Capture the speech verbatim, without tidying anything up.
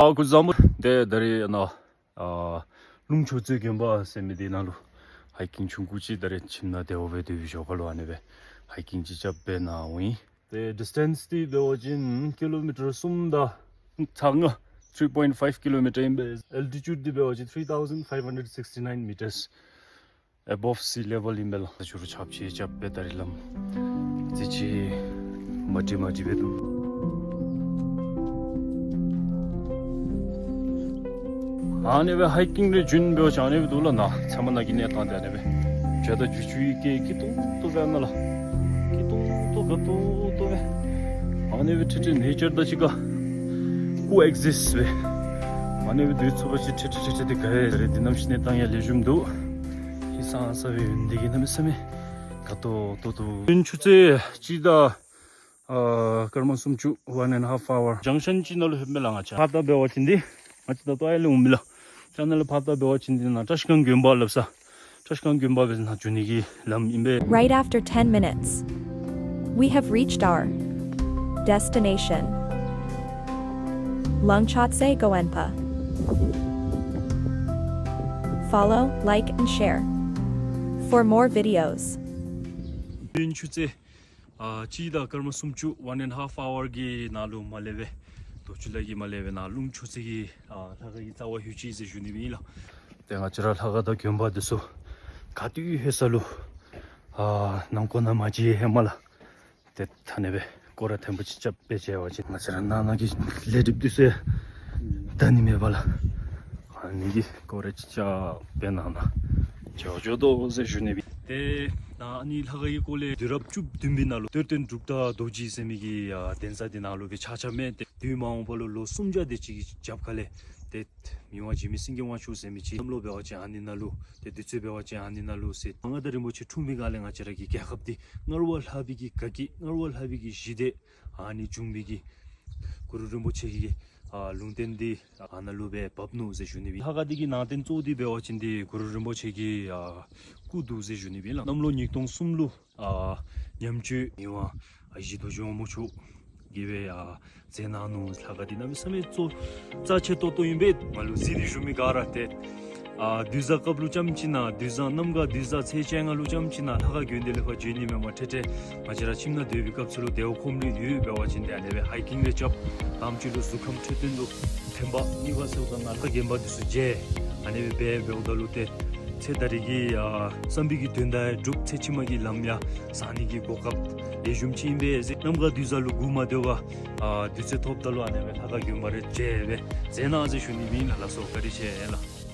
ཨ་སྐུ་གཟུགས་བཟང་པོ། ཏེ་ད་རིས་ཨ་ནཱ་ཨ་ལུང་ཆུ་རྩེ་དགོན་པ་ཟེར་མི་འདི་ནང་ལུ་ཧའི་ཀིང་ཆུང་ཀུ་ཅིག་ད་རིས་ཁྱིམ་ནང་དེ་འབདཝ་སྦེ་དེ་བཞུགས་ཁར་ལུ་ཨ་ནི་སྦེ་ཧའི་ཀིང་ཅིག་རྐྱབ་སྦེ་ནཱ་འོང་ཡི། ཏེ་ཌིས་ཊེནསི་འདི་འབད་བ་ཅིན་ཀི་ལོ་མི་ཊར་གསུམ་དང་ཚག་ལྔ་three point five kilometer ཨིན་པས། ཨལ་ཊི་ཊིའུཌ་འདི་འབད་བ་ཅིན་three thousand five hundred sixty nine meters above sea level ཨིན་པས་ལགས། ཆུ་རུ་ཆརཔ་ཅིག་རྐྱབ་སྦེ་ད་རིས་ལམ་ཅིག་ཅིག་མ་འགྲིག་མ་འགྲིག་སྦེ་འདུག། ཨ་ནི་སྦེ་ཧའི་ཀིང་རེ་བྱོན་འབད་བ་ཅིན་ཨ་ནི་སྦེ་འདུག་ལགས། ནཱ་ཚལ་མ་ནང་གི་གནས་སྟངས་འདི་ཨ་ནི་སྦེ་བྱ་དང་བྱི་ཅུང་གི་སྐད་སྐྱིད་ཏོང་ཏོ་སྦེ་ནཱ་ལགས། སྐྱིད་ཏོང་ཏོ་དགའ་ཏོག་ཏོ་སྦེ་ཨ་ནི་སྦེ་ཏེ་ཏེ་ནེ་ཅར་དང་གཅིག་ཁར་ཀོ་ཨེག་ཛིསཊ་སྦེ་ཨ་ནི་སྦེ་སྡོད་ཚུགས་པ་ཅིན་ཏེ་ཏེ་ཏེ་ཏེ་དགའ་ཡི། ད་རིས་འདི་གནམ་གཤིས་གནས་སྟངས་ཡང་ལེགས་ཤོམ་འདུག། ཧིང་སངས་ས་སྦེ་ཡོད་ནི་འདི་གིས་གནམ་མེད་ས་མེད་དགའ་ཏོག་ཏོ་འདུག། ཡུན་ཆུ་ཚོད་གཅིག་དང་ཨ་སྐར་མ་སུམ་ཅུ། One and a half hour། ཇང་ཤན་ཅིག་ནང་ལུ་ལྷོདཔ་མས་ལགས། ང་བཅས་ཕར་ལྟ་འབད་བ་ཅིན་འདི་ང་བཅས་ད་ལྟོ་ཨ་ཡར་ལས་འོངམ་མས་ལགས། ད་ནཱ་ལས་ཕར་ལྟ་འབད་བ་ཅིན་འདི་ནཱ་བཀྲིས་སྒང་དགོན་པ་སླབ་ས། བཀྲིས་སྒང་དགོན་པ་སྦེ་ནཱ་འགྱོ་ནི་གི་ལམ་ཨིན་པས། Right after ten minutes, we have reached our destination, Lungchotse Goenpa. Follow, like and share for more videos. ཡུན་ཆུ་ཚོད་ཨ་གཅིག་དང་སྐར་མ་སུམ་ཅུ། One and a half hour གི་ནང་ལུ་མར་ལས་སྦེ་རྡོ་སྐྱོང་ལ་གི་མར་ལས་སྦེ་ནཱ་ལུང་ཆུ་ཚོད་ཀྱི་ཨ་ལྷ་ཁང་གི་རྩ་བར་ལྷོད་ཅི་ཟེར་ཞུ་ནི་སྦེ་ཨིན་ལགས། ཏེ་ང་བཅས་ར་ལྷ་ཁང་དང་དགོན་པ་འདི་ཚུ་ག་ཏེ་ལྷོད་ས་ལུ་ཨ་ནང་ཁོག་ནང་མ་མཇལ་ཧེ་མ་ལགས། ཏེ་ད་ཨ་ནི་སྦེ་སྐོར་ར་ཐེངས་པོ་ཅིག་རྐྱབ་སྦེ་མཇལ་བ་ཅིན་ང་བཅས་ར་ནང་ན་གི་ལས་སྒྲིབ་འདི་ཚུ་ཡང་ད་ནི་མེད་པས་ལགས། ཨ་ནི་གི་སྐོར་ར་ཅིག་རྐྱབ་སྦེ་ནང་ན་མཇལ་བར་འགྱོ་དོ་ཟེར་ཞུ་ནི་སྦེ། ཏེ་ནཱ་ཨ་ནི་ལྷ་ཁང་གི་སྐོར་ལས་དུས་རབས་བཅུ་བདུན་པའི་ནང་ལུ་གཏེར་སྟོན་འབྲུག་སྒྲ་རྡོ་རྗེ་ཟེར་མི་གི་ཨ་གདན་ས་འདི་ནང་ལུ་སྦེ་ཆགས་ཆགསཔ་མས། ཏེ་དུས་མ་འོངས་པ་ལུ་ལོ་སུམ་བརྒྱ་དེ་ཅིག་གི་རྒྱབ་ཁ་ལས་ཏེ་མི་དབང་འཇིགས་མེད་སེང་གེ་དབང་ཕྱུག་ཟེར་མི་ཅིག་བསམ་བློ་འབད་བ་ཅིན་ཨ་ནི་ནང་ལུ། ཏེ་དུས་ཚོད་འབད་བ་ཅིན་ཨ་ནི་ནང་ལུ་ཟེར། མ་ང་དང་རིན་པོ་ཆེ་འཁྲུངས་པའི་སྒང་ལས་ང་བཅས་ར་གི་རྒྱལ་ཁབ་འདི་སྔར་བ་ལྷག་པའི་གི་དགའ་སྐྱིད་སྔར་བ་ལྷག་པའི་གི་ཞི་བདེ་ཨ་ནི་འབྱུང་བའི་གི་གུ་རུ་རིན་པོ་ཆེ་གི་ཨ་ལུང་བསྟན་འདི་ཨ་ནཱ་ལུ་སྦེ་བབས་ནུག་ཟེར་ཞུ་ནི་སྦེ། ལྷ་ཁང་འདི་གི་ནང་རྟེན་གཙོ་བོ་འདི་འབད་བ་ཅིན་འདི་གུ་རུ་རིན་པོ་ཆེ་གི་ཨ་སྐུ་འདུག་ཟེར་ཞུ་ནི་སྦེ་ལགས། གནམ་ལོ་ཉིས་སྟོང་གསུམ་ལུ་ཨ་ཉམས་བཅོས་མི་དབང་ཨ་ཡེ་ཤེས་རྡོ་རྗེ་དབང་མོ་མཆོག་གིས་སྦེ་ཨ་མཛད་གནང་ནུག། ལྷ་ཁང་འདི་གནམ་མེད་ས་མེད་ཚོ་རྩ་ཆེ་ཏོག་ཏོ་ཨིན་པས། ང་ལུ་གཟིགས་ཏེ་བཞུགས་མི་ག་ར་ཏེ་ཨ་དུས་བཟང་སྐབས་ལུ་ཙམ་ཅིག་ནང་དུས་བཟང་གནམ་གང་དུས་བཟང་ཚེས་བཅོ་ལྔ་ལུ་ཙམ་ཅིག་ནང་ལྷ་ཁང་དགོན་སྡེ་ལས་ཕར་འབྱོན་ནི་མེན་པར་ཏེ་ཏེ་ང་བཅས་ར་ཁྱིམ་ནང་སྡོད་པའི་སྐབས་སུ་ལུ་དེ་བ་ཁོམ་ལུ་ཡོད་འབད་བ་ཅིན་ཏེ་ཨ་ནི་སྦེ་ཧའི་ཀིང་རེ་རྐྱབ། དང་པ་ཅིག་ལུ་གཟུགས་ཁམས་འཕྲོད་བསྟེན་ལུ་ཕན་པ། གཉིས་པ་ཟེརཝ་ད་ནཱ་ལྷ་དགོན་པ་འདི་ཚུ་མཇལ། ཨ་ནི་སྦེ་འབདཝ་ད་ལུ་ཏེ་ཚེ་ད་རིས་ཀྱི་ཨ་བསམ་པའི་གི་དོན་དག་ཡང་འགྲུབ། ཚེ་ཕྱི་མ་གི་ལམ་ཡང་བཟང་ནི་གི་གོ་སྐབས་ལེགས་ཤོམ་ཅིག་ཨིན་པས་ཟེར། གནམ་གང་དུས་བཟང་ལུ་སྒུག་མ་སྡོད་པར་ཨ་དུས་ཚོད་ཐོབ་ད་ལུ་ཨ་ནི་སྦེ་ལྷ་ཁང་དགོན་པ་རེ་མཇལ་སྦེ་མཛད་གནང་ཟེར་ཞུ་ནི་སྦེ་ཨིན་ལགས། ལགས་སོ། བཀའ་དྲིན་ཆེ་ལགས།